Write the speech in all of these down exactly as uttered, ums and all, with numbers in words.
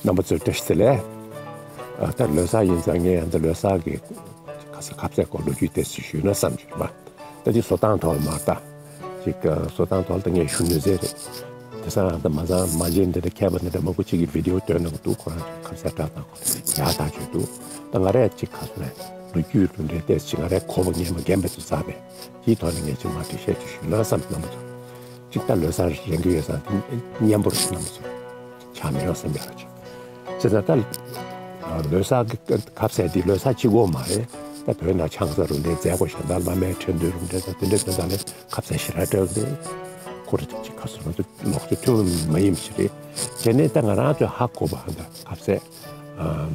རྣམ་པ་ཚོར་བཀྲ་ཤིས་བདེ་ལེགས། ཨ། ད་ལོ་གསར་ཡིན་ཙང་ངས་ཡང་ད་ལོ་གསར་གྱི་ཁ་ས་ཁ་ཟས་སྐོར་ལོ་རྒྱུས་ཏོག་ཙམ་ཞུས་ན་བསམ་བྱུང་བ། ད་འདི་བཟོ་སྟངས་ཐོག་ལ་མར་ལྟ། ཅིག་བཟོ་སྟངས་ཐོག་ལ་ད་ངས་ཞུ་ནུས་ཚད་རེད། དེང་སང་ད་མ་ཚང་མ་བྱན་འདི་འདྲ་མཁས་པ་འདི་འདྲ་མང་པོ་ཅིག་གིས་བི་ཌི་ཡོ་བཏོན་གནང་གི་འདུག་ཁོ་རང་ཚོས་ཁ་ཟས་བཀྲ་དང་ཡག་ཐག་ཆོད་འདུག་ད་ང་རས་ཅིག་ག་ཚོད་རེད། ལོ་རྒྱུས་ལུང་འདྲེན་ཏོག་ཙམ་ཅིག་ང་རས་གོ་བ་ངས་མ་རྒན་པ་ཚོས་བསགས་པའི་དེའི་ཐོག་ནས་ངས་ཅིག་མར་འགྲེལ་བཤད་ཅིག་ཞུས་ན་བསམ་རྣམ་པ་ཚོ། ཅིག་ད་ལོ་གསར་རན་གྱི་ཡོད་ཙང་དེ་སྙན་པོ་རེད། རྣམ་པ་ཚོ་ཆགས་མི་ཡོང་བསམ་ཡག་རེད་ཅིག་བྱས་ཙང་ད་ལོ་གསར་གྱི་ཁ་ཟས་འདི་ལོ་གསར་གཅིག་པོ་མ་རེད། ད་བོད་ནང་ཆང་ས་ལུང་འདྲེན་མཛད་སྒོ་གཞན་དག་བླ་མའི་ཁྲི་འདོན་ལུང་འདྲེན་དང་དེ་འདྲ་དོན་དག་ལས་ཁ་ཟས་ཞེ་དྲག་སྤྲད་འདུག་ཁོ་རེ་ཅིག་ཁ་ཟས་ང་ཚོ་ལོག་ཚོད་ཐུབ་མ་ཡིན་ཞིག་རེད། བྱས་ནས་ད་ང་རང་ཚོས་ཧ་གོ་བ་ཧ་ད་ཁ་ཟས། ཨམ།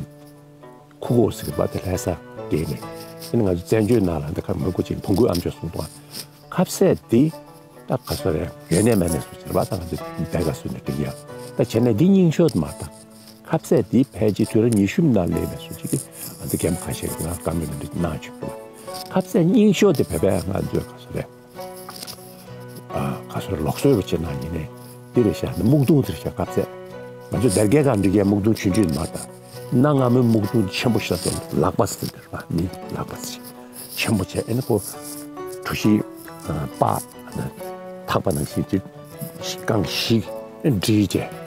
ཁུ་ཁོག་ཟེར་བ་དེ་ལྷ་ས་དེ་ནས་ཨ་ནི་ང་ཚོ་བཙན་བྱོལ་ནང་ལ་འདི་ག་མི་དགོས་ཅིག་བོང་གུའི་ཨམ་ཅོག་གསུངས་འདུག་ཁ་ཟས་འདི་ད་ག་ཚོད་རེད། ཡོད་ནས་མེད་ནས་སུ་ཟེར་བ་ད་ང་ཚོ་འདས་ག་སུ་ནས་འགྲིག་ཡ། ད་བྱས་ནས་འདི་རྙིང་ཤོས་དུ་མ་ད་ཁ་ཟས་འདི་ཕལ་ཆེར་དུས་རབས་ཉི་ཤུ་ནང་སླེབས་ནས་སུ་ཅིག་གི་ང་ཚོ་རྒན་ཁ་ཤས་ང་བཀའ་མོལ་འདི་གནང་བྱུང་འདུག་ཁ་ཟས་རྙིང་ཤོས་དེ་བོད་པའི་ང་ཚོའི་ག་ཚོད་རེད། ཨ། ག་ཚོད་ལོག་སོས་པ་བྱེད་ན་ཡིན་ནའི་འདི་རེད་ཤག་ནི་སྨུག་རྡུང་དེ་རེད་ཤག་ཁ་ཟས། ང་ཚོ་སྡེར་ཁའི་སྒང་འགྲིག་ཡའི་སྨུག་རྡུང་ཆུང་ཆུང་མ་ད་གནའ་སྔ་མོའི་སྨུག་རྡུང་ཆེན་པོ་ཤ་སྟོན་ལག་པ་ཟེར་གི་རེད་པ། ནི་ལག་པ་ཆེན་པོ་བྱས་ཨ་ནི་ཁོ་གྲུ་བཞི་པགས་ཐག་པ་ནང་བཞིན་གྱི་རྐང་བཞི་བསྒྲིལ་བྱས་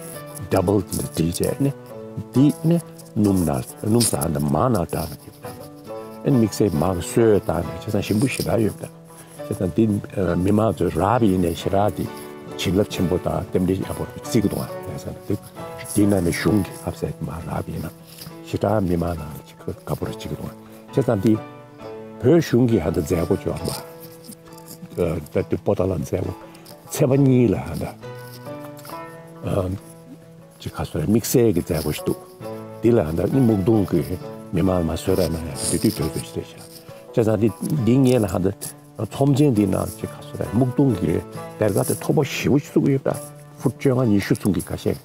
ཌབ་བལ་དེ་འདྲ་བསྒྲིལ་བྱས་ཨ་ནི་འདི་ནི་སྣུམ་ནང་སྣུམ་ཟ་ནི་མར་ནང་བསྒྲགས་ནས་ཨ་ནི་དམིགས་བསལ་མར་གྱི་སོས་བཏང་ནས་བྱས་ཙང་ཞིམ་པོ་ཞེ་དྲག་ཡོད་པ། བྱས་ཙང་འདི་མི་མང་ཚོས་རག་པ་ཡིན་ནའི་ཞེ་དྲག་འདི་བྱིན་རླབས་ཆེན་པོ་དང་རྟེན་འབྲེལ་ཡག་པོ་བརྩི་གི་འདུག་ཨ། བྱས་ཙང་འདི་འདི་ནང་ནས་གཞུང་གི་ཁ་ཟས་མར་རག་པ་ཡིན་ན་ཞེ་དྲག་མི་མང་ལ་ཅིག་དགའ་པོ་རེ་བྱེད་ཀྱི་འདུག་ཨ། བྱས་ཙང་འདི་བོད་གཞུང་གི་ཧ་ད་མཛད་སྒོ་འབྱོར་བ་ད་འདི་པོ་ཏཱ་ལ་མཛད་སྒོ་ཚེས་པ་གཉིས་ལ་ཧ་ད། ཅིག་ག་ཚོད་རེད། དམིགས་བསལ་གྱི་མཛད་སྒོ་ཞིག་འདུག་འདི་ལ་ཧ་ད་ནི་སྨུག་རྡུང་གི་མི་མང་མ་བཟོས་ར་ན་ཡང་དེ་དུས་དོན་དུ་ཞིག་རེད་ཤག་བྱས་ཙང་འདི་འདི་ངས་ལ་ཧ་ད་ཚོམས་ཆེན་འདི་ནང་ཅིག་ག་ཚོད་རེད། སྨུག་རྡུང་གི་སྡེར་ཁ་དེ་མཐོ་པོ་ཞེ་པོ་ཞིག་བཙུགས་ཡོད་ད། ཧྥུཊ་བཅོ་ལྔ་ཉི་ཤུ་ཙམ་གྱི་ཁ་ཤས།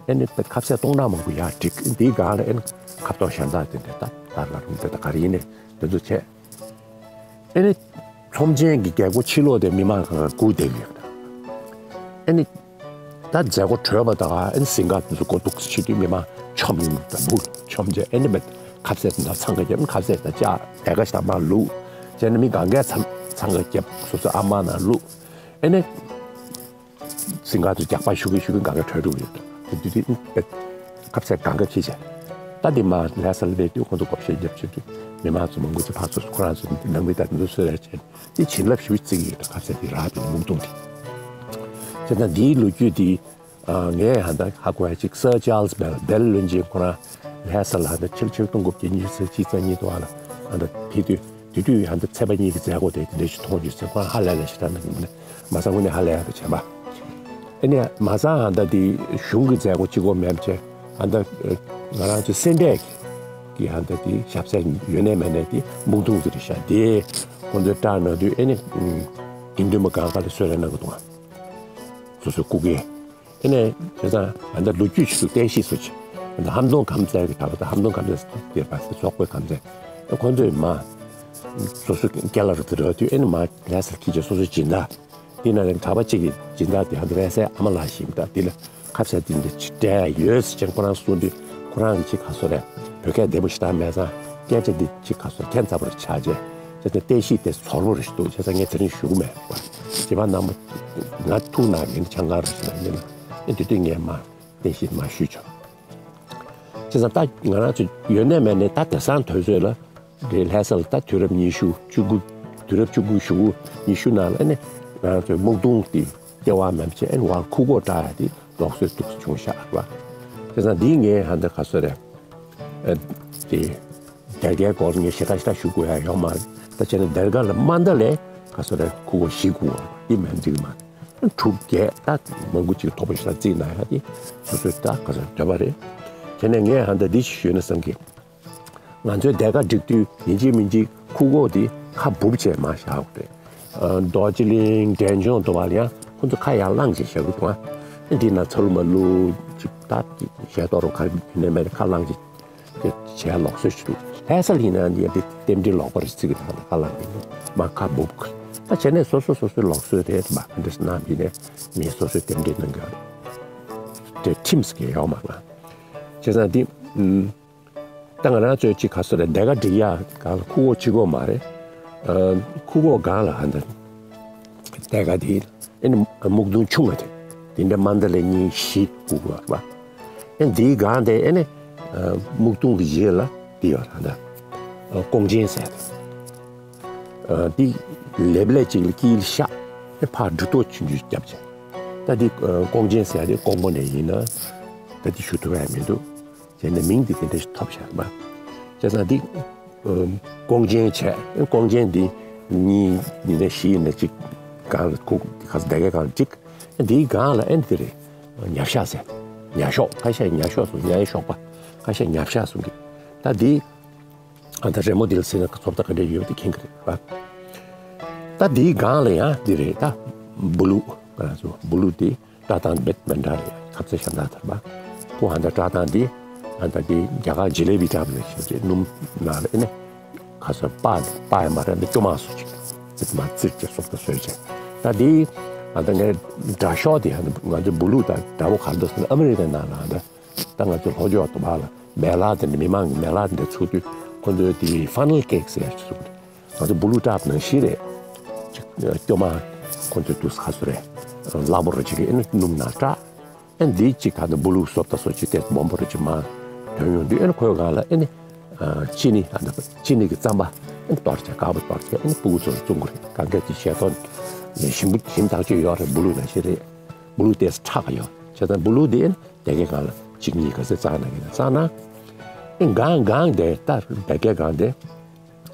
ཨེ་ནི་ཁ་ཟས་སྟོང་ཕྲག་མང་པོ་ཡར་བསྒྲིགས། འདིའི་སྒང་ལ་ཨེ་ནི་ཁ་དོག་གཞན་དག་དེ་འདྲ་ད་ད་ལ་རུང་དེ་ད་ག་རེ་ཡིན་ནས་དེ་ཚོ་བྱས། ཨེ་ནི་ཚོམས་ཆེན་གྱི་རྒྱལ་སྒོ་ཕྱི་ལོགས་དེ་མི་མང་གང་ག་སྒུག་བསྡད་ཡོད། ཨེ་ནི་ད་མཛད་སྒོ་གྲོལ་བ་དང་ཨེ་ནི་ཟིང་ག་དེ་ཚོ་སྒོ་འདུག་ཕྱི་དུས་མི་མང་ཆོམ་ཡོང་ད་འབུ་ཆོམ་བྱས། ཨེ་ནི་མེད་ཁ་ཟས་དེ་འདྲ་འཚང་ཁ་རྒྱབ། ཁ་ཟས་དང་ལྕགས་དེ་ག་ཞིག་དང་མར་བླུགས་བྱས་ནས་མི་གང་གས་འཚང་ཁ་རྒྱབ། སོ་སོ་ཨ་མ་ནང་བླུགས། ཨེ་ནི། ཟིང་ག་དུ་རྒྱག་པ་ཞུ་གི་ཞུ་གི་གང་ག་གྲོལ་འགྲོ་གི་ཡོད་དོ། དེ་དུས་དེ་ཁ་ཟས་གང་ག་ཁྱེར་བྱས། ད་དེ་མ་ལྷ་ས་ལ་སླེབས་དུས་ཁོང་ཚོ་སྒོ་ཕྱེ་རྒྱབ་བྱེད་དུས་མི་མང་ཚོ་མང་པོ་ཅིག་ཕར་ཚུར་ཁོ་རང་ཚོ་ནང་མི་དང་དེ་ཚོ་གསོལ་རས་བྱས། དེ་བྱིན་རླབས་ཞུ་བརྩི་གི་ཡོད་དོ། ཁ་ཟས་དེ་རག་དེ་སྨུག་རྡུང་དེ། བྱས་ཙང་འདིའི་ལོ་རྒྱུས་དེ་ངས་ཧ་ད་ཧ་གོ་ཡ་ཅིག་སར་ཅཱལ་སི་བེལ། བེལ་བློན་ཆེན་ཁོ་རང་ལྷ་ས་ལ་ཧ་ད་ཕྱི་ལོ་ཆིག་སྟོང་དགུ་བརྒྱ་ཉི་ཤུ་རྩ་གཅིག་རྩ་གཉིས་དུ་བ་ལ་ཧ་ད་ཕེབས་དུས། དེ་དུས་ཧ་ད་ཚེས་པ་གཉིས་ཀྱི་མཛད་སྒོ་དེ་དེ་འདྲ་ཞིག་མཐོང་རྒྱུ་ཟེར་ཁོ་རང་ཧ་ལས་ལས་ཞེ་དྲག་ནི་མ་ས་དངོས་གནས་ཧ་ལས་ཡག་པོ་བྱས་པ། ཨ་ནི་མ་ས་ཧ་ད་དེ་གཞུང་གི་མཛད་སྒོ་གཅིག་པོ་མེད་པ་བྱས། ཧ་ད་ང་རང་ཚོ་སེ་འབྲས་ཀྱི་ཧ་ད་དེ་ཞབས་སར་ཡོད་ནས་མེད་ནས་དེ་སྨུག་རྡུང་ཟེར་རེད་ཤག་དེ་ཁོང་ཚོས་སྐྲག་ན་དུས་ཨ་ནི་དགེ་འདུན་པ་གང་ག་ལ་གསོལ་རས་གནང་གི་འདུག་ཨ། སོ་སོའི་སྐུ་སྒེར། ཨེ་ནས་བྱས་ཙང་ང་ཚོ་ལོ་རྒྱུས་ཆེད་དུ་རྟེན་གཞི་བཟོ་ཆེད། ང་ཚོ་ཧམ་སྟོང་ཁམས་ཚན་གྱི་གྲྭ་པ་དང་ཧམ་སྟོང་ཁམས་ཚན་སྡེ་པ་ཚོ་ཚོགས་པའི་ཁམས་ཚན། ཁོང་ཚོས་མ་སོ་སོའི་སྐྱ་ལ་རུ་དུ་རོ་དུས་ཨེ་ནས་མ་ལྷ་སར་ཁྱི་ཆེ་སོ་སོའི་སྦྱིན་བདག་དེ་ན་ལས་གྲྭ་པ་གཅིག་གི་སྦྱིན་བདག་དེ་ཧ་ད་རེ་སའི་ཨ་མ་ལགས་ཤིག་ད་དེ་ལ་ཁ་ཟས་དེ་འདྲ་ཅིག་སྤྲད་ཡོད་ཟེར་ཅན་ཁོ་རང་གསུངས་དུས་ཁོ་རང་གི་ཅིག་ག་སོ་རེད། བོད་སྐད་བདེ་པོ་ཞེ་དྲག་མེད་ཙང་སྐད་ཆ་འདི་ཅིག་ག་སོ་ཁྱད་མཚར་པོ་རེ་ཆགས་རྗེས་བྱས་ཙང་རྟེན་གཞི་དེ་ཚོར་པོ་རེ་ཞིག་འདུག་བྱས་ཙང་ངས་དེ་རིང་ཞུ་གི་མེད་པ། བྱེས་པ་རྣམ་པ་ང་ཐུག་ན་ཡིན་ཆང་ཁང་རེ་ཞིག་ན་ཡིན་ན་ཨེ་དེ་དུས་ངས་མ་རྟེན་གཞི་མ་ཞུས་ཆོག་བྱས་ཙང་ད་ང་རང་ཚོ་ཡོད་ནས་མེད་ནས་ད་དེང་སང་དུས་ཚོད་ལ་རེད། ལྷ་ས་ལ་ད་དུས་རབས་ཉི་ཤུ་བཅུ་དགུ་དུས་རབས་བཅུ་དགུ་གཞུག་གུ་ཉི་ཤུ་ནང་ལ་ཨེ་ནས་ང་རང་ཚོའི་སྨུག་རྡུང་དེ་ལྟེ་བ་མེད་པ་བྱས་ཨེ་ནས་བར་ཁུག་ཀྱོག་བཀྲ་ཡ་དེ་ལོག་སྲོལ་འདུག་སེ་བྱུང་ཤག་རེད་པ། བྱས་ཙང་འདིའི་ངས་ཧ་འདི་ག་སོ་རེད། ཨ། དེ་སྡེར་ཁའི་སྐོར་ངས་ཞེ་དྲག་ཞེ་དྲག་ཞུ་དགོས་ཡ་ཡོད་མ་རེད། ད་བྱས་ན་སྡེར་ཁ་ལ་མ་མདའ་ལས་ག་སོ་རེད། ཁུག་ཀྱོག་བཞི་དགུ་འདི་མེད་འགྲིག་མ་རེད། དྲུག་བརྒྱད་ད་མང་པོ་ཅིག་མཐོ་པོ་ཞེ་དྲག་བརྩིས་ན་ཡ་དེ་སོ་སོའི་ད་ག་སོ་འདོད་པ་རེད། བྱས་ནས་ངས་ཧ་འདི་འདི་ཞིག་ཞུས་ན་བསམ་གི། ང་ཚོའི་སྡེར་ཁ་སྒྲིག་དུས་ཡིན་གཅིག་མིན་གཅིག་ཁུག་ཀྱོག་དེ་ཁ་སྦུབ་བྱས་མར་བཞག་དགོས་རེད། ཨ། རྡོ་རྗེ་གླིང་འབྲས་ལྗོངས་དུ་བ་ལ་ཡང་ཁོ་ཚོ་ཁ་ཡར་བླངས་བྱས་བཞག་གི་འདུག་ཨ། འདི་ན་ཚ་ལུ་མ་ལུ་ཅིག་ད་ཞལ་ཏོག་རུ་ག་རེ་ཡིན་ནའི་མེད་ཁ་བླངས་བྱས་བྱས་ལོག་སྲོལ་ཞིག་འདུག་ལྷ་ས་ལ་ཡིན་ན་འདི་འདི་རྟེན་འབྲེལ་ལོག་པ་རེད་བརྩི་གི་འདུག་ད་ཁ་བླངས་ཡིན་ནའི་མར་ཁ་སྦུབ་གི། ད་བྱས་ནས་སོ་སོ་སོ་སོའི་ལོག་སྲོལ་རེད། མ་ག་འདྲ་ཞིག་གནང་བ་ཡིན་ནའི་མི་སོ་སོའི་རྟེན་འབྲེལ་གནང་གི་རེད། དེ་ཁྲིམས་སུ་ཡོད་མ་རེད། བྱས་ཙང་འདི་ཨམ། ད་ང་རང་ཚོའི་གཅིག་ག་སོ་རེད། སྡེར་ཁ་སྒྲིག་ཡག་སྒང་ལ་ཁུག་ཀྱོག་གཅིག་པོ་མ་རེད། ཨ། ཁུག་ཀྱོག་སྒང་ལ་ཧ་འདི་སྡེར་ཁ་དེ་ཨེ་ནི་སྨུག་དུང་ཆུང་བ་དེ་དེ་འདྲ་མ་འདི་ལས་གཉིས་བཞི་ཁུག་ཀྱོག་རེད་པ། ཨེ་འདིའི་སྒང་དེ་ཨེ་ནི་ཨ། སྨུག་དུང་གི་རྗེས་ལ་འདི་ཡོད་རེད་ད། ཨ། ཀོང་ཆེན་ཟེར་ཡག་དེ། ཨ། འདི་ལེབ་ལེབ་གཅིག་ལ་དཀྱིལ་ཤག་ཨེ་ཕར་འབྲུ་ཏོག་ཆུང་ཆུང་བརྒྱབ་བྱས། ད་འདི་ཨ། ཀོང་ཆེན་ཟེར་ཡག་དེ་ཀོང་པོ་ནས་ཡིན་ན་ད་འདི་ཞུ་ཐུབ་ཡག་མི་འདུག་བྱས་ནས་མིང་འདི་དེ་འདྲ་ཞིག་ཐོབ་བཞག་པ། བྱས་ཙང་འདི་ཨ། ཀོང་ཆེན་བྱས། ཀོང་ཆེན་འདི་གཉིས་ཡིན་ན་བཞི་ཡིན་ན་གཅིག་སྒང་ལ་ཁུག་ཁུག་སྡེར་ཁའི་སྒང་ལ་གཅིག་འདིའི་སྒང་ལ་ཨེ་འདི་རེད། ཉ་ཤག་ཟེར། ཉ་ཤོག་ཁ་ཤས་ཉ་ཤོག་གསུང་། ཉའི་གཤོག་པ། ཁ་ཤས་ཉ་ཤག་གསུང་གི། ད་འདི་ཨ། ད་རི་མོ་འདི་ལ་གཟིགས་ན་ཚོར་བ་ག་འདྲ་ཡོད་དེ་མཁྱེན་གྱི་རེད་པ། ད་འདིའི་སྒང་ལ་ཡང་འདི་རེད། ད་སྦུ་ལུག་ང་རང་ཚོ་སྦུ་ལུག་འདི་བཀྲག་མདངས་རྦད་མི་འདྲ་རེད། ཁ་ཟས་གཞན་དག་ལྟར་པ། ཁོ་ཧ་འདི་བཀྲག་མདངས་འདི་ཨ། ད་འདི་རྒྱ་གར་ཇི་ལེ་བི་འདྲ་པོ་ཞིག་རེད། སྣུམ་ནང་ལ་ཨེ་ནི་ཁ་ཟས་པགས་པགས་ཡང་མ་རེད། འདི་སྐྱོ་མ་བཟོ་ཅིག་ཙིག་མ་ཙིག་ཅེས་སོགས་པ་བཟོས་བྱས། ད་འདི་ཨ། ད་ངས་དྲ་ཤོག་འདི་ཨ། ང་ཚོ་སྦུ་ལུག་དང་འདྲ་པོ་ག་རེ་འདུག་ཟེར་ན། ཨ་མི་རི་ཀའི་ནང་ལ་ཨ། ད་ད་ང་ཚོ་ལྷོ་ཕྱོགས་དུ་བ་ལ་མེ་ལག་དེ་འདྲ། མི་མང་གི་མེ་ལག་དེ་འདྲ་ཚུགས་དུས་ཁོ་ཚོས་དེ་ཕ་ནལ་ཀེག་ཟེར་ཡག་ཅིག་བཟོ་གི་རེད། ང་ཚོ་སྦུ་ལུག་བཀྲག་ནང་བཞིན་རེད། ཅིག་སྐྱོ་མ་ཁོ་ཚོས་དུས་ཁ་སོ་རེད། སླ་པོ་རུ་ཅིག་ཨེ་ནི་སྣུམ་ནང་བཀྲག་ཨེ་འདི་ཅིག་ག་ནི་སྦུ་ལུག་བཟོ་ལྟ་བཟོ་ཅིག་ཏོག་ཙམ་སྦོམ་པོ་རུ་ཅིག་མར་ཐོན་ཡོང་དུས་ཨེ་ནི་ཁོའི་སྒང་ལ་ཨེ་ནི་ཨ། ཅི་ནི་ཨ། ད་ཅི་ནི་གི་རྩམ་པ་ཨེ་ནི་གཏོར་བྱས། དཀར་པོ་གཏོར་བྱས་ཨེ་ནི་སྤུ་གུ་ཚོར་བཙོང་གི་རེད། གང་ག་ཅིག་ཤེས་ཐོན་ནས་ཞིམ་པོ་ཞིམ་ཐག་ཆོད་ཡོད་རེད། སྦུ་ལུག་ནང་བཞིན་རེད། སྦུ་ལུག་ཏོག་ཙམ་ཁྲག་ཡོད། བྱས་ཙང་སྦུ་ལུག་དེ་ཨེ་ནི་སྡེར་ཁའི་སྒང་ལ་གཅིག་གཉིས་ག་ཚོད་བཙལ་ན་ཡིན་ན་བཙལ་ན། ཨེ་སྒང་སྒང་དེ་ད་སྡེར་ཁའི་སྒང་དེ་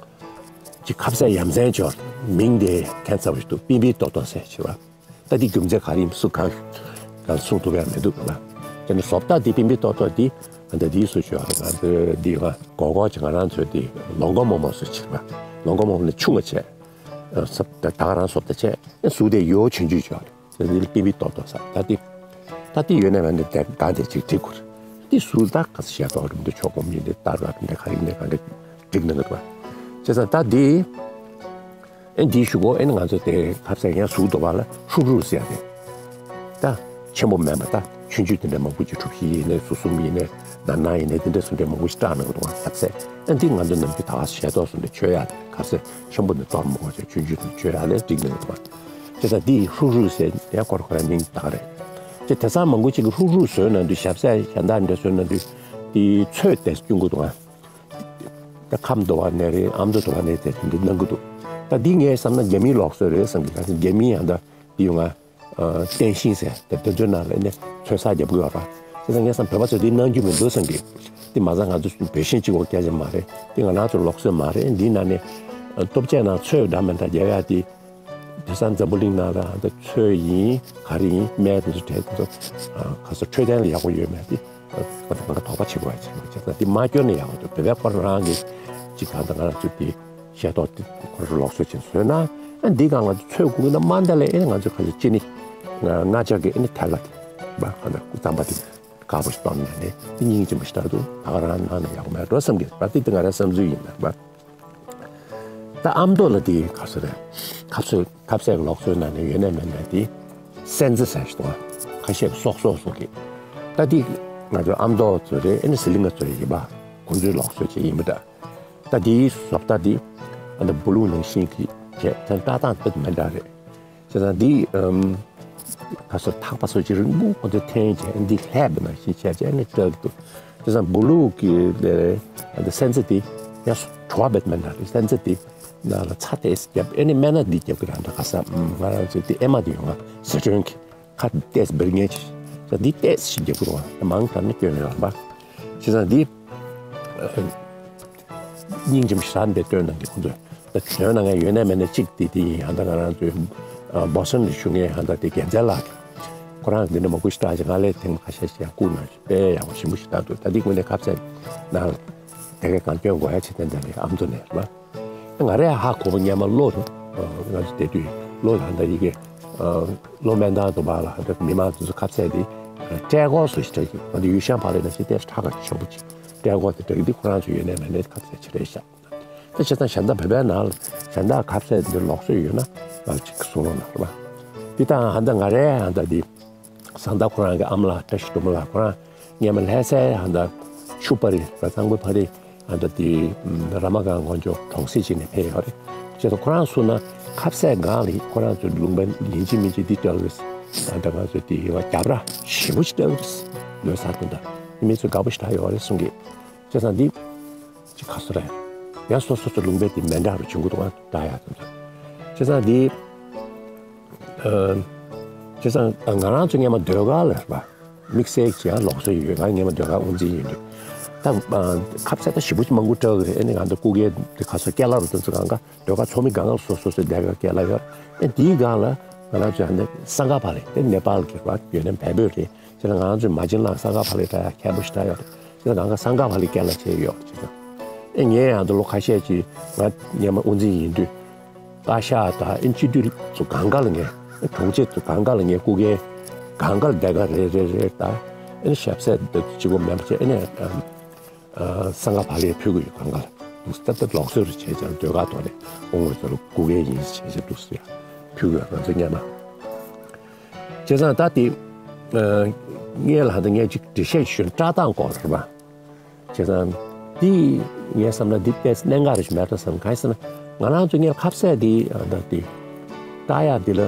ཅིག་ཁ་ཟས་ཡ་མཚན་ཅིག་ཡོད་རེད། མིང་དེ་ཁྱད་མཚར་པོ་ཞིག་འདུག་པིན་པིན་ཏོག་ཏོ་ཟེར་བྱས་པ། ད་འདི་རྒྱུ་མཚན་ག་རེ་ཡིན་སུ་གང་གང་གསུང་ཐུབ་ཡག་མི་འདུག་ལ། དེ་ནི་བཟོ་ལྟ་འདི་པིན་པིན་ཏོག་ཏོ་འདི་ད་འདིའི་སུ་ཆོས་ང་ཚོ་འདི་ང་གོ་གོ་ཅིག་ང་རང་ཚོའི་འདི་ལོ་མགོ་མོག་མོག་སུ་ཆེ་བ། ལོ་མགོ་མོག་མོག་ནི་ཆུང་བ་བྱས། ད་ད་ག་རང་བཟོ་ལྟ་བྱས་ཨེ་གཟུགས་དེ་ཡོ་ཆུང་ཆུང་ཆོག་རེད། དེ་འདི་པིན་པིན་ཏོག་ཏོ་ཟེར། ད་འདི་ད་འདི་ཡོད་ན་མེད་ན་དེ་གང་དེ་ཅིག་འགྲིག་གོ་རེད། འདི་སུ་ད་ག་ས་ཤེས་ཏོག་རིམ་དུ་ཆོག་གོ་མི་འདི་ལྟར་བ་འདི་ག་རེ་འདི་གང་འདི་འགྲིག་ནི་གི་བ། བྱས་ཙང་ད་འདི་ཨེ་འདིའི་གཞུག་གུ་ཨེ་ནི་ང་ཚོ་དེ་ཁ་ཟས་ཡང་གཟུགས་འདུ་བ་ལ་ཧྲུག་ཧྲུག་ཟེར་ཡ་དེ། ད་ཆེན་པོ་མེད་པ་ད་ཆུང་ཆུང་དེ་འདྲ་མང་པོ་ཅིག་གྲུ་བཞི་ཡིན་ནའི་ཟུར་གསུམ་ཡིན་ནའི་ནར་ནར་ཡིན་ནའི་དེ་འདྲ་སུ་འདྲ་མང་པོ་ཞིག་བཀྲག་ནང་གི་འདུག་བ། ཁ་ཟས་ཨེ་འདི་ང་ཚོ་ནམ་རྒྱུན་ད་ག་ཤེས་ཏོག་སུ་འདྲ་མཆོད་ཡ་ཁ་ཟས་ཆེན་པོ་འདི་གཏོར་མ་དགོས་བྱས་ཆུང་ཆུང་འདི་མཆོད་ཡ་ལས་འགྲིག་ནི་འདུག་བ། བྱས་ཙང་འདི་ཧྲུག་ཧྲུག་ཟེར་ཡ་ཁོ་ར་ཁོ་ར་མིང་ད་ག་རེད། བྱས་དེང་སང་མང་པོ་ཅིག་གིས་ཧྲུག་ཧྲུག་བཟོས་ན་འདི་ཞབས་ཟས་གཞན་དག་འདྲ་བཟོས་ན་འདི་འདི་ཚོས་དེ་སྐྱུང་གི་འདུག་བ། ད་ཁམས་དུ་བ་ནས་རེད། ཨ་མདོ་དུ་བ་ནས་དེ་འདི་གནང་གི་འདུག་ད་འདི་ངས་བསམ་ན་རྒྱ་མིའི་ལུགས་སྲོལ་རེད་བསམ་གི། ད་རྒྱ་མིའི་ཡང་ད་འདི་ཡོང་ང་། ཨ། ཏན་ཤིང་ཟེར་དེ་དེ་ཚོའི་ནང་ལ་ནི་ཚོས་ས་རྒྱབ་གི་ཡོད་ར། བྱས་ཙང་ངས་བསམ་བོད་པ་ཚོས་འདི་གནང་རྒྱུ་མི་འདུག་བསམ་གི། འདི་མ་ཚད་ང་ཚོ་བོད་ཤིང་གཅིག་པོ་སྐྱེ་ཅན་མ་རེད། འདི་ང་རང་ཚོའི་ལུགས་སྲོལ་མ་རེད། འདིའི་ནང་ནས་ཨ། ལྟོ་ཆས་ནང་ཚོས་འདྲ་མི་འདྲ་རྒྱབ་ཡ་དེ། དེང་སང་འཛམ་བུ་གླིང་ནང་ལ་ད་ཚོས་ཡིན་ག་རེ་ཡིན་སྨན་དེ་ཚོ་གྲས་དེ་ཚོ་ཨ། ག་ཚོད་འཕྲོད་བསྟེན་ལ་ཡག་པོ་ཡོད་མེད་དེ་ང་ཚོ་གང་ག་དོགས་པ་བྱེད་དགོས་ཡ་བྱེད་དགོས་བྱས་ཙང་དེ་མ་སྐྱོར་ན་ཡག་པོ་འདུག་བོད་པའི་ཁོ་རང་གི་ཅིག་གང་ལྟར་ང་རང་ཚོ་དེ་ཤེས་རྟོགས་དེ་ཁོ་རང་ལུགས་སྲོལ་ཅན་བཟོས་ན་ཨ། འདི་གང་ང་ཚོ་ཚོས་དགོས་ན་མ་འདི་ལས་ཨེ་ང་ཚོ་ག་ཚོད་ཅི་ནི་ང་ང་ཅག་གི་ཨེ་ནི་ཐལ་བ་དེ་བ་ག་ན་རྩམ་པ་དེ་དཀར་པོ་ཞིག་བཏོན་ནས་ནི་དེ་སྙིང་རྗེ་མོ་ཞིག་ད་དུ་ད་ག་རང་གནང་ན་ཡག་པོ་མེད་འགྲོ་བསམ་གི་བ། དེ་དེ་ང་རང་བསམ་ཚུལ་ཡིན་ན་བ། ད་ཨ་མདོ་ལ་དེ་ག་ཚོད་རེད། ཁ་ཟས་ཁ་ཟས་ཀྱི་ལུགས་སྲོལ་ནང་ནས་ཡོད་ནས་མེད་ནས་དེ་སན་ཙི་ཟེར་ཞིག་འདུག་ཁ་ཤས་སོག་སོག་སོག་གི། ད་དེ་ང་ཚོའི་ཨ་མདོ་ཚོ་རེད། ཨེ་ནི་ཟི་ལིང་ག་ཚོ་ཡིན་པ་ཁོང་ཚོའི་ལུགས་སྲོལ་ཅིག་ཡིན་པ་འདྲ། ད་དེའི་བཟོ་ལྟ་དེ་ཨ་ནི་སྦུ་ལུག་ནང་བཞིན་གྱི་བྱས་ཙང་བཀྲག་མདངས་དཔེ་མི་འདྲ་རེད། བྱས་ཙང་འདི་ཨམ། ཁ་སོ་ཐག་པ་སོ་ཅི་རིང་པོ་ཁོ་ཚོས་འཐེན་བྱས་འདི་ལྷས་པ་ནང་བཞིན་བྱས་བྱས་ནས་བཀྲག་འདུག་བྱས་ཙང་སྦུ་ལུག་གི་ལས་འདི་སན་ཙི་དེ་ཡང་བྲོ་བ་བེད་མེད་ན་རེད། སན་ཙི་དེ་ནང་ལ་ཚྭ་ཏོག་ཙམ་བརྒྱབ། ཨེ་ནི་སྨན་སྣ་འདི་བརྒྱབ་ཀྱི་རེད། འདྲ་ག་ས་ང་རང་ཚོའི་དེ་ཨེ་མ་དེ་ཡོང་ང་ཟི་ཁྲོན་གྱི་ཁ་ཏོག་ཙམ་སྦིར་ངེས་ཅིག་ས་འདི་ཏོག་ཙམ་ཞིག་བརྒྱབ་ཀྱི་རེད་བ། མང་དྲགས་ན་སྐྱོན་ཡོད་རེད་བ། བྱས་ཙང་འདི། སྙིང་རྗེ་མོ་ཞེ་དྲག་འདི་སྟོན་གནང་གི། ཁོང་ཚོས་ད་བྱོན་གནང་མཁན་ཡོད་ནའི་མེད་ནའི་གཅིག་དེ་དེ་ཡིན། ཧ་ད་ང་རང་ཚོའི་ཨ་བོ་སི་ཊོན་དུ་བཞུགས་མཁན་ཧ་ད་དེ་རྒྱལ་མཚན་ལགས་ཀྱིས་ཁོ་རང་འདི་འདྲ་མང་པོ་ཞེ་དྲག་ཅིག་ང་ལ་ཐེངས་ཁ་ཤས་ཤིག་ཡང་བསྐུར་གནང་ཞིག་དཔེ་ཡག་པོ་ཞིམ་པོ་ཞིག་ད་འདུག་ད་འདི་དངོས་གནས་ཁ་ཟས་ནང་ལ་དེ་གའི་གང་སྐྱོན་དགོས་ཡ་བྱེད་དེ་འདྲ་རེད། ཨ་མདོ་ནས་རེད་པ། ང་རས་ཧ་གོ་བ་སྔོན་མ་གློ་དང་ང་ཚོ་དེ་དུས་གློ་ད་ཧ་ད་ཡི་གེ་གློ་སྨན་ཐང་དུ་བ་ལ་ཧ་ད་མི་མང་ཚོ་ཁ་ཟས་དེ་སྤྲད་སྐོར་སུ་ཞིག་སྤྲད་ཀྱི། ང་ཚོ་ཡུལ་ཤང་བག་ལེབ་ནང་བཞིན་ཏོག་ཙམ་ཁྲག་ག་ཆེན་པོ་ཅིག་སྤྲད་སྐོར་དེ་སྤྲད་ཀྱི་འདི་ཁོ་རང་ཚོ་ཡོད་ནའི་མེད་ནའི་ཁ་ཟས་ཆེ་རེད་ཤག་ད་བྱས་ཙང་གཞན་དག་བོད་པའི་ནང་ལ་གཞན་དག་ཁ་ཟས་འདི་ལུགས་སྲོལ་ཡོད་ན་ང་ལ་ཅིག་གསུང་རོགས་གནང་རོགས། འདི་དང་ཧ་ད་ང་རས་ཧ་ད་འདི་བཟའ་ཟླ་ཁོ་རང་གི་ཨ་མ་ལགས་བཀྲ་ཤིས་སྒྲོལ་མ་ལགས་ཁོ་རང་ སྔོན་མ་ལྷ་སའི་ཧ་ད་ཆུ་ཕ་རི་ར་གཙང་པོའི་ཕ་རི་ཧ་ད་དེ་ར་མ་སྒང་དགོན་ཆོག་གྲོང་གསེབ་ཅིག་ནས་ཕེབས་ཡོད་རེད། བྱས་ཙང་ཁོ་རང་གསུངས་ན་ཁ་ཟས་སྒང་ལ་ཁོ་རང་ཚོའི་ལུང་པ་ཡིན་གཅིག་མིན་གཅིག་འདི་སྤྲད་ཀྱི་རེད། ད་ང་ཚོས་དེ་བ་རྒྱབ་ར་ཞེ་པོ་ཅིག་སྤྲད་ཀྱི་རེད། ལོ་གསར་དུ་ད་མི་ཚོས་དགའ་པོ་ཞེ་དྲག་ཡོད་རེད་གསུང་གི། བྱས་ཙང་འདི་ཅིག་ག་ཚོད་རེད། ཡང་སོ་སོ་སོ་ལུང་པའི་དེ་མི་འདྲ་རུ་བྱུང་གི་འདུག་ཨ། བཀྲ་ཡག་དེ་ཚོ། བྱས་ཙང་འདི་ཨ། བྱས་ཙང་ང་རང་ཚོ་སྔོན་མ་ཟློས་གར་ལ་རེད་པ། དམིགས་བསལ་གྱི་ཡང་ལུགས་སྲོལ་ཡོད། ང་སྔོན་མ་ཟློས་གར་དབུ་འཛིན་ཡིན་དུས། ད་ཨ། ཁ་ཟས་ད་ཞེ་པོ་ཅིག་མང་པོ་སྤྲད་ཀྱི་རེད། ཨ་ནི་ང་ཚོ་སྐུ་སྒེར་དེ་ག་ཚོད་སྐལ་བ་རུ་དེ་ཚོ་གང་ག་ཟློས་གར་ཚོགས་མི་སྒང་ག་སོ་སོ་སོའི་སྡེ་ཁག་སྐལ་བ་ཡོད། ཨ་དེའི་སྒང་ལ་ང་རང་ཚོའི་ཧ་ནི་སང་ག་པ་ལི་དེ་ནེ་པཱལ་གྱི་རེད་པ། ཡོད་ནི་བལ་པོ་རེད། དེ་ལ་ང་རང་ཚོའི་མ་བྱན་ལགས་སང་ག་པ་ལི་འདྲ་ཡག་མཁན་པོ་ཞེ་དྲག་ཡོད་རེད། དེ་ལ་གང་ག་སང་ག་པ་ལི་སྐད་ལ་བྱས་ཡོད་ཅེས་དང་། ཨེ་ངས་ཡང་འདི་ལོ་ཁ་ཤས་ཀྱི་ང་སྔོན་མ་དབུ་འཛིན་ཡིན་དུས། བཀའ་ཤག་དང་ཨེ་སྤྱི་འཐུས་ཚོ་གང་ག་ལ་ངས་དྲུང་ཆེ་ཚོ་གང་ག་ལ་ངས་སྐུ་སྒེར་གང་ག་ལ་སྡེ་ཁག་རེ་རེ་རེ་དང་ཨེ་ཞབས་སེ་འདི་གཅིག་པོ་མེད་པ་བྱས་ཨེ་ནས། ཨ། སང་ག་པ་ལིར་ཕུལ་གྱི་ཡོད། གང་ག་ལ་འདུག་ད་ལྟ་ལུགས་སྲོལ་རེ་བྱས་ཀྱང་ཟློས་གར་ཐོག་ནས་ཨོ་ངོས་ཚོ་ལ་སྐུ་སྒེར་ཡིན་ཞེས་བྱས་འདུག་ཟེར་ཡ་ཕུལ་གྱི་ཡོད། ང་ཚོ་སྔོན་མ། བྱས་ཙང་ད་དེ་ཨ། ངས་ལ་ཧ་ད་ངས་ཅིག་འགྲེལ་བཤད་ཞུ་ན་བཀྲ་ཐང་སྐོར་རེད་པ། བྱས་ཙང་འདི་ངས་བསམ་ན་འདི་དཔེ་གནད་འགག་རེ་ཞིག་མེད་འགྲོ་བསམ། གང་ཡིན་ཟེར་ན་ང་རང་ཚོ་སྔོན་ཁ་ཟས་འདི་ཨ་ད་དེ་བཀྲ་ཡག་འདི་ལ་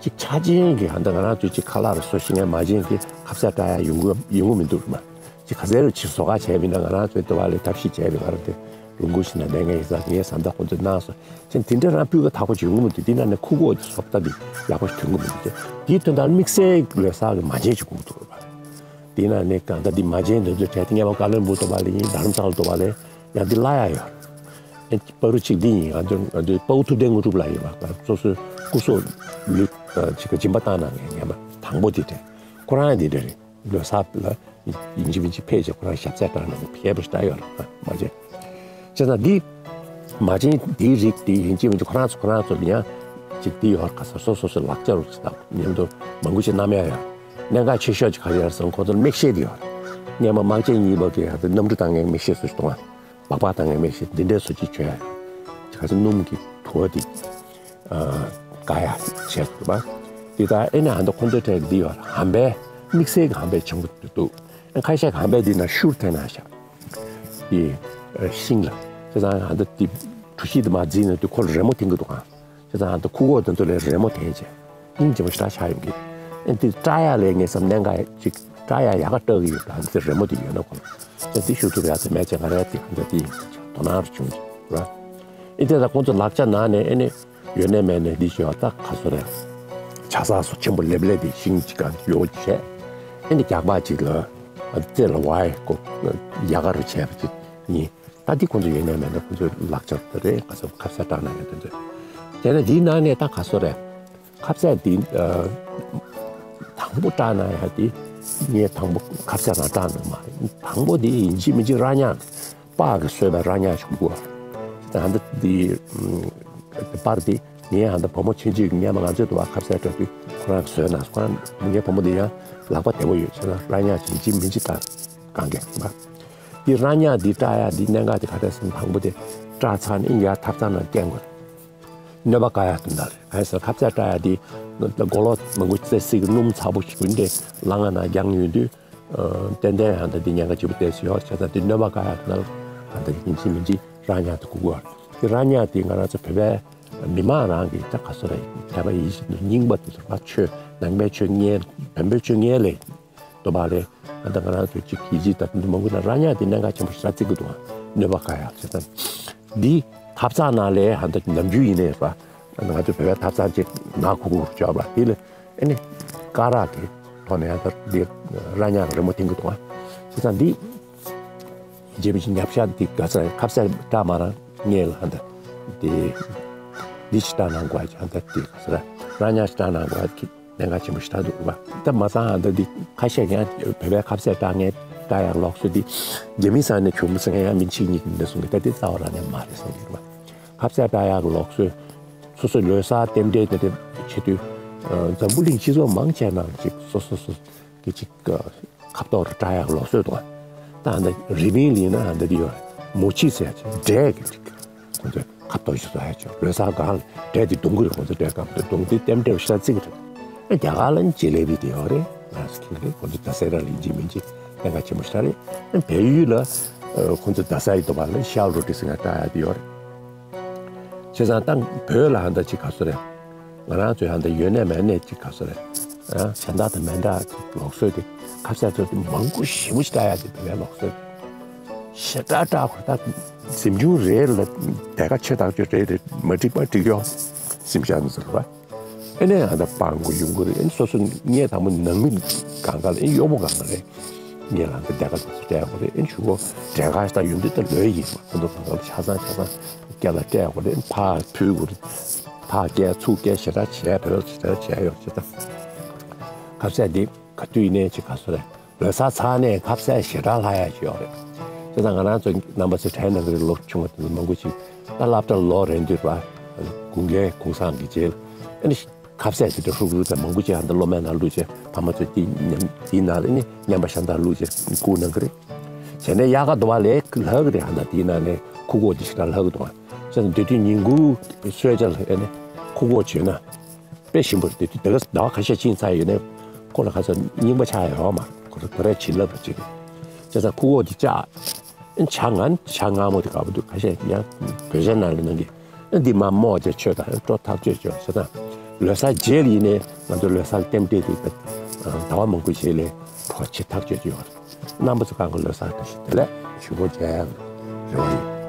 ཅིག་ཆ་ཅན་གྱི་ཨ་ད་ང་རང་ཚོས་ཅིག་ཁ་ལག་རེ་བཟོ་ཤེས་མཁན་མ་བྱན་གྱི་ཁ་ཟས་བཀྲ་ཡག་ཡོང་གི་ཡོང་གི་མི་འདུག་རེད་མ། ཅིག་ག་ཚད་ཅིག་བཟོ་ཁ་བྱས་པ་ཡིན་ན་ང་རང་ཚོའི་ལྟེ་བ་ལས་ཐབས་ཤེས་བྱས་པའི་བར་དུ་ལུང་ཁུག་ཞིག་ན་ལས་ངན་ཡིན་ཙང་ངའི་བཟའ་ཟླ་ཁོ་ཚོས་གནང་སོང་། ཅན་དེ་འདྲ་རང་སྤུས་ཀ་དག་པོ་ཅིག་ཡོང་གི་མི་འདུག་དེ་ན་ནས་ཁུག་ཀྱོག་ཅིག་བཟོ་ལྟ་དེ་ཡག་པོ་ཞིག་ཐོན་གི་མི་འདུག་དེའི་དོན་དག་དམིགས་བསལ་ལོ་གསར་གྱི་མ་བྱན་ཅིག་དགོས་འདུག་རེད་པ། དེ་ན་ནས་གང་ལྟར་འདི་མ་བྱན་དེ་ཚོའི་གྲས་དེ་སྔོན་མ་ཀ་ལོན་སྦུག་ལྟེ་བ་ལས་ཡིན། རྡ་རམ་ས་ལ་ལྟེ་བ་ལས་ཡང་འདི་གླ་ཡག་ཡོད། ཨེ་པ་རུ་གཅིག་འདི་ཡིན། ང་ཚོ་ང་ཚོའི་དཔའ་བོ་ཐུབ་བསྟན་དངོས་གྲུབ་ལགས་ཡིན་པ། སོ་སོའི་སྐུ་སྲོག་ལུས་ཅིག་གི་སྦྱིན་པ་བཏང་གནང་མཁན་ངན་པ་དང་པོ་དེ་རེད། ཁོ་རང་ཡང་འདི་འདྲ་རེད། ལོ་གསར་ལ་ཡིན་གཅིག་མིན་གཅིག་ཕེབས་བྱས་ཁོ་རང་ཞབས་སེ་བཀྲ་གནང་མཁན་ཕལ་པོ་ཞིག་ཡོད་རེད། མ་བྱན། བྱས་ཙང་འདི་མ་བྱན་འདིའི་རིགས་འདི་ཡིན་གཅིག་མིན་གཅིག་ཁོ་རང་ཚོ་ཁོ་རང་ཚོ་ལ་ཡང་ཅིག་འདི་ཡོད་རེད། ག་ས་སོ་སོ་སོའི་ལག་ཆ་རུ་ཅིག་དང་མཉམ་དུ་མང་པོ་ཅིག་བསྣམས་ཡག་ཡོད། གནད་འགག་ཆེ་ཤོས་ཅིག་ག་རེ་ཡོད་རེད་ཟེར་ན་ཁོ་ཚོར་མིག་ཤེལ་འདི་ཡོད་རེད། སྔོན་མ་དམག་ཆེན་གཉིས་པ་གི་ཡང་དུ་གནམ་གྲུ་བཏང་མཁན་མིག་ཤེལ་ཚོ་ཞིག་གཏོང་བ། སྦག་སྦག་བཏང་མཁན་མིག་ཤེལ་འདི་འདྲའི་བཟོ་ཅིག་བྱོས་ཡ། ག་ཚོད་སྣུམ་གྱི་དུ་བ་འདི་ཨ་དགའ་ཡ་བྱས་འདུག་པ། འདི་ལྟར་ཨེ་ནས་ཧ་འདི་ཁོང་ཚོའི་གྲས་འདི་ཡོད་རེད། ཧམ་པའི་དམིགས་བསལ་གྱི་ཧམ་པའི་ཆེན་པོ་འདི་འདུག་ཨ་ཁ་ཤས་ཀྱི་ཧམ་པའི་འདི་ན་ཤུར་འཐེན་ན་ཤག་འདི་ཨ་ཤིང་ལ། བྱས་ཙང་ཧ་འདི་འདི་གྲུ་བཞི་འདི་མར་འཛིན་ནས་འདི་ཁོ་རི་མོ་འཐེན་གྱི་འདུག་ག་བྱས་ཙང་ཧ་འདི་ཁུག་ཀྱོག་འདི་ཚོ་ལ་རི་མོ་འཐེན་བྱས། སྙིང་རྗེ་པོ་ཞེ་དྲག་ཆགས་ཡོང་གི། ཨེ་འདི་བཀྲ་ཡག་ལས་ངས་བསམ་གནད་འགག་ཅིག་བཀྲ་ཡག་ཡག་ག་བཀྲ་གི་ཡོད་པ། འདི་རི་མོ་འདི་ཡོད་ན་ཁོ་ལ་ཅན་འདི་ཞུ་ཐུབ་ཡག་དེ་མེད་ཅེས་ང་རའི་དེ་ག་འདྲ་འདི་ཡིན་དོ་སྣང་རུ་བྱུང་ཅིག་ར། ཨེ་འདི་ད་ཁོང་ཚོ་ལག་ཆ་ནང་ནས་ཨེ་ནི་ཡོད་ནས་མེད་ནས་འདི་ཞུ་བ་ད་ག་སོ་རེད། ཆ་ཚང་སོ་ཆེན་པོ་ལེབ་ལེབ་འདི་ཤིང་ཅིག་ག་ཡོད་བྱས། ཨེ་འདི་རྒྱག་པ་ཅིག་ལ་ཨ་རྩེ་ལ་བའི་ཀོ་ཡག་ག་རུ་བྱས་པ་ཅིག་ཡིན། ད་འདི་ཁོང་ཚོ་ཡོད་ནས་མེད་ནས་ཁོང་ཚོའི་ལག་ཆ་དེ་རེད། ག་ཚོད་ཁ་ཟས་བཀྲ་གནང་ཡ་དེ་ཚོ། དེ་ནས་འདིའི་ནང་ནས་ད་ག་ཚོད་རེད། ཁ་ཟས་འདི་ཨ་དང་པོ་བཀྲ་གནང་ཡ་དེ་ངས་དང་པོ་ཁ་ཟས་རང་བཀྲ་གནང་མ་རེད། དང་པོ་དེ་ཡིན་གཅིག་མིན་གཅིག་ར་ཉག་པགས་ཀྱིས་བཟོས་པའི་ར་ཉག་ཞིག་དགོས། ད་ཧ་འདི་འདི་པར་འདི་ངས་ཧ་འདི་བུ་མོ་ཆུང་ཆུང་གི་སྔོན་མ་ང་ཚོའི་དུ་བ་ཁ་ཟས་སྤྲད་དུས་ཁོ་རང་གིས་བཟོས་གནང་སོང་། ཁོ་རང་ངའི་བུ་མོ་འདི་ཡང་ལག་པ་བདེ་པོ་ཡོད་བྱས་ན་ར་ཉག་ཅིག་ཡིན་གཅིག་མིན་གཅིག་བཀྲ་གང་གས་མ། འདི་ར་ཉག་འདི་བཀྲ་ཡག་འདི་གནད་འགག་འདི་ག་རེ་ཟེར་ན་དང་པོ་དེ་བཀྲ་ཚར་ནས་ཡར་ཐབ་ཚང་ནང་བསྐྱལ་དགོས། གནོད་པ་བཀག་ཡག་དོན་དག་རེད། གང་ཡིན་ཟེར་ན་ཁ་ཟས་བཀྲ་ཡག་འདི་མགོ་ལོག་མང་པོ་བཙལ་སྲིད་ཀྱི་སྣུམ་ཚ་པོ་ཞིག་འདི་ལ་ང་ན་རྒྱང་ཡོད་དུས་ཏན་ཏན་ཧ་འདི་འདི་ཉེན་ཁ་ཆེ་པོ་ཏོག་ཙམ་ཡོད་བྱས་ཙང་འདི་གནོད་པ་བཀག་ཡག་དོན་དག་ཧ་འདི་ཡིན་གཅིག་མིན་གཅིག་ར་ཉག་འདི་དགོས་ཀྱི་ཡོད་རེད། འདི་ར་ཉག་འདི་ང་རང་ཚོ་བོད་པའི་མི་མང་རང་གི་ད་ག་སོ་རེད། བོད་པ་ཡིན་ཞིག་རྙིང་པ་དེ་ཚོ་ཕར་ཆོས་ནང་པའི་ཆོས་ངན་བོན་པོའི་ཆོས་ངན་ལས། དོ་བ་རེད། ཨ་ད་ང་རང་ཚོ་གཅིག་གིས་གཅིག་ད་དུང་མང་པོ་ན་ར་ཉག་དེ་གནད་འགག་ཆེན་པོ་ཞིག་རྩི་གི་འདུག་ཨ། གནོད་པ་ག་ཡག་བྱས་ཙང་། འདི་ཐབ་ཚང་ནང་ལས་ཧ་འདི་ནམ་རྒྱུན་ཡིན་ནའི་ར། ང་ཚོ་བོད་པའི་ཐབ་ཚང་གཅིག་ནག་ཁུག་ཁུག་བྱས་པ་དེ་ལ་ཨ་ནི་སྐ་རགས་ཀྱི་ཐོག་ནས་ཡང་ད་འདི་ར་ཉག་རི་མོ་འཐེན་གི་འདུག་ཨ། བྱས་ཙང་འདི་རྗེ་མི་ཆེན་ཉབ་ཤ་འདི་ག་ས་ཁ་ཟས་བཀྲ་མ་རང་ངས་ལ་ཧ་འདི་འདི་འདི་ཅིག་བཀྲ་གནང་དགོས་ཀྱི་ཧ་འདི་འདི་ག་ས་ར་ཉག་ཅིག་བཀྲ་གནང་དགོས་ཀྱི། གནད་འགག་ཆེན་པོ་ཞིག་ཆགས་འདུག་བ། ད་མ་ཚང་ཨ་ད་འདི་ཁ་ཤས་ཀྱང་བོད་པའི་ཁ་ཟས་བཀྲ་མཁན་བཀྲ་ཡག་ལུགས་སྲོལ་འདི་རྒྱ་མི་ས་ནས་བྱུང་མི་ས་ཡང་མི་གཅིག་གཉིས་ཀྱིས་འདི་གསུང་གི། ད་འདི་རྩ་བ་རང་ནས་མ་རེད་བསམ་གྱི་རེད་བ། ཁ་ཟས་བཀྲ་ཡག་ལུགས་སྲོལ་སོ་སོའི་ལོ་གསར་རྟེན་འབྲེལ་དེ་འདྲ་བྱེད་དུས་འཛམ་བུ་གླིང་སྤྱི་ཚོགས་མང་ཆེ་ནང་གཅིག་སོ་སོ་སོ་གི་གཅིག་ཁ་ཐོག་རུ་བཀྲ་ཡག་ལུགས་སྲོལ་དང་། ད་ཨ་ནི་རི་པིན་ལ་ཡིན་ན་ཨ་ནི་འདི་ཡོད། མོ་ཆི་ཟེར་ཡག་ཅིག་འབྲས་ཀྱི་ཅིག་ཁོང་ཚོས་ཁ་ཐོག་ཞིག་བཟོ་ཡག་ཅིག་ལོ་གསར་སྒང་ལ་འབྲས་དེ་བརྡུང་གི་རེད། ཁོང་ཚོས་འབྲས་སྐམ་དེ་བརྡུང་དེ་ལྟེམ་ལྟེམ་ཤ་བརྩི་གི་རེད། ཨ་རྒྱ་གར་ལ་ནི་ཇི་ལེ་བི་དེ་ཡོད་རེད། ང་ཚོ་ཁྱིམ་རེད། ཁོང་ཚོས་ད་སེ་ར་ལ་ཡིན་གཅིག་མིན་གཅིག་ གནད་འགག་ཆེན་པོ་ཞིག་རེད། བལ་ཡུལ་ལ་ཁོང་ཚོ་རྡ་སའི་དུ་བ་ལ་ཤལ་རོ་ཏི་ཟེར་ཡ་བཀྲ་ཡ་དེ་ཡོད་རེད། བྱས་ཙང་ད་བོད་ལ་ཧ་ད་ཅིག་ག་སོ་རེད། ང་རང་ཚོའི་ཧ་ད་ཡོད་ནས་མེད་ནས་ཅིག་ག་སོ་རེད། ཨ་གཞན་དག་དང་མི་འདྲ་ཅིག་ལུགས་སྲོལ་དེ་ཁ་ཟས་ཚོ་དེ་མང་པོ་ཞེ་པོ་ཞིག་བཀྲ་ཡ་དེ་བོད་པའི་ལུགས་སྲོལ་ཞེ་དྲག་བཀྲ་དགོས། ད་གཟིམ་ཆུང་རེ་ལ་དེ་ག་ཆེ་ཐག་ཆོད་རེ་རེ་མ་འགྲིག་པ་འགྲིག་ཡོང་གཟིམ་ཤག་ནས་ཟེར་བ། ཨེ་ནས་ང་ད་སྤང་དགོས་ཡོང་གི་རེད། ཨེ་ནས་སོ་སོ་ངས་དང་པོ་ནང་མི་གང་ག་ལ་ཨེ་གཡོག་པོ་གང་ག་རེད། ངས་ལ་འདི་སྡེ་ཁ་དེ་ཚོ་སྤྲད་དགོས་རེད། ཨེ་ཆུ་བོ་འདྲེ་ཁ་ཞིག་ད་ཡོང་དུས་ད་ལོས་ཡིན་མ་ཁོ་ཚོ་གང་ག་ལ་ཆ་ཚང་ཆ་ཚང་སྐེ་ལ་སྤྲད་དགོས་རེད། ཕར་ཕུལ་དགོས་རེད། ཕར་སྐྱེལ་ཚུར་སྐྱེལ་ཞེ་དྲག་བྱས་བོད་ལ་ཞེ་དྲག་བྱས་ཡོད་ཅེས་ད། ཁ་ཟས་འདི་ག་དུས་ཡིན་ནའི་ཅིག་ག་སོ་རེད། ལོ་གསར་ཚར་ནས་ཁ་ཟས་ཞེ་དྲག་ལྷག་ཡ་ཅིག་ཡོད་རེད། བྱས་ཙང་ང་རང་ཚོ་རྣམ་པ་ཚོའི་གྲས་ནང་གི་ལོ་ཆུང་བ་དེ་ཚོ་མང་པོ་ཅིག་ད་སློབ་གྲྭ་ལོག་རན་དུས་ར་གུང་ཁྲན་གུང་སེང་གི་རྗེས་ཨ་ནི་ཁ་ཟས་དེ་འདྲ་ཧྲུག་ཧྲུག་དང་མང་པོ་ཅིག་ཨ་ད་སློབ་མའི་ནང་བླུགས་བྱས་ཕ་མ་ཚོས་དེ་ཉམས་དེའི་ནང་ལ་ནི་རྔན་པ་ཤ་སྟག་བླུགས་བྱས་བསྐུར་གནང་གི་རེད། བྱས་ནས་དབྱར་ཁ་དུ་བ་ལས་ལྷག་གི་རེད། ཨ་ད་དེའི་ནང་ནས་ཁུ་ཁོག་དེ་ཞེ་དྲག་ལྷག་གི་འདུག་ཨ། བྱས་ཙང་དེ་དུས་ཉིན་གུང་གསོལ་ཇ་ལ་ཨ་ནི་ཁུ་ཁོག་བྱས་ན། དཔེ་ཞིམ་པོ་རེད། དེ་དུས་དེ་ག་ཟླ་བ་ཁ་ཤས་ཕྱིན་ཚར་ཡོད་ནའི་ཁོ་ལ་ཁ་ཚ་རྙིང་པ་ཆགས་ཡོད་མ་རེད། ཁོ་རང་ད་རེས་བྱིན་རླབས་ཅིག་རེད། བྱས་ཙང་ཁུ་ཁོག་དེ་བཅག་ཨེ་ཇ་ང་ཇ་མངར་མོ་དེ་དགའ་པོ་འདུག་ཁ་ཤས་ཡང་བོད་ཇ་ནང་ལ་ནང་གི་ཨེ་འདི་མ་རྨོ་བྱས་མཆོད་དང་སྤྲོ་ཐག་ཆོད་ཆོད། བྱས་ཙང་ལོ་གསར་རྗེས་ལ་ཡིན་ནའི་ང་ཚོ་ལོ་གསར་རྟེན་འབྲེལ་དེ་ཟླ་བ་མང་པོ་རྗེས་ལ་གྲོགས་བྱེད་ཐག་ཆོད་ཆོད་ཡོད་རེད། རྣམ་པ་ཚོ་གང་གི་ལོ་གསར་བཀྲ་ཤིས་བདེ་ལེགས་ཞུ་སྒོ་མཇལ་ཡག་རེ་བ་ཡོད།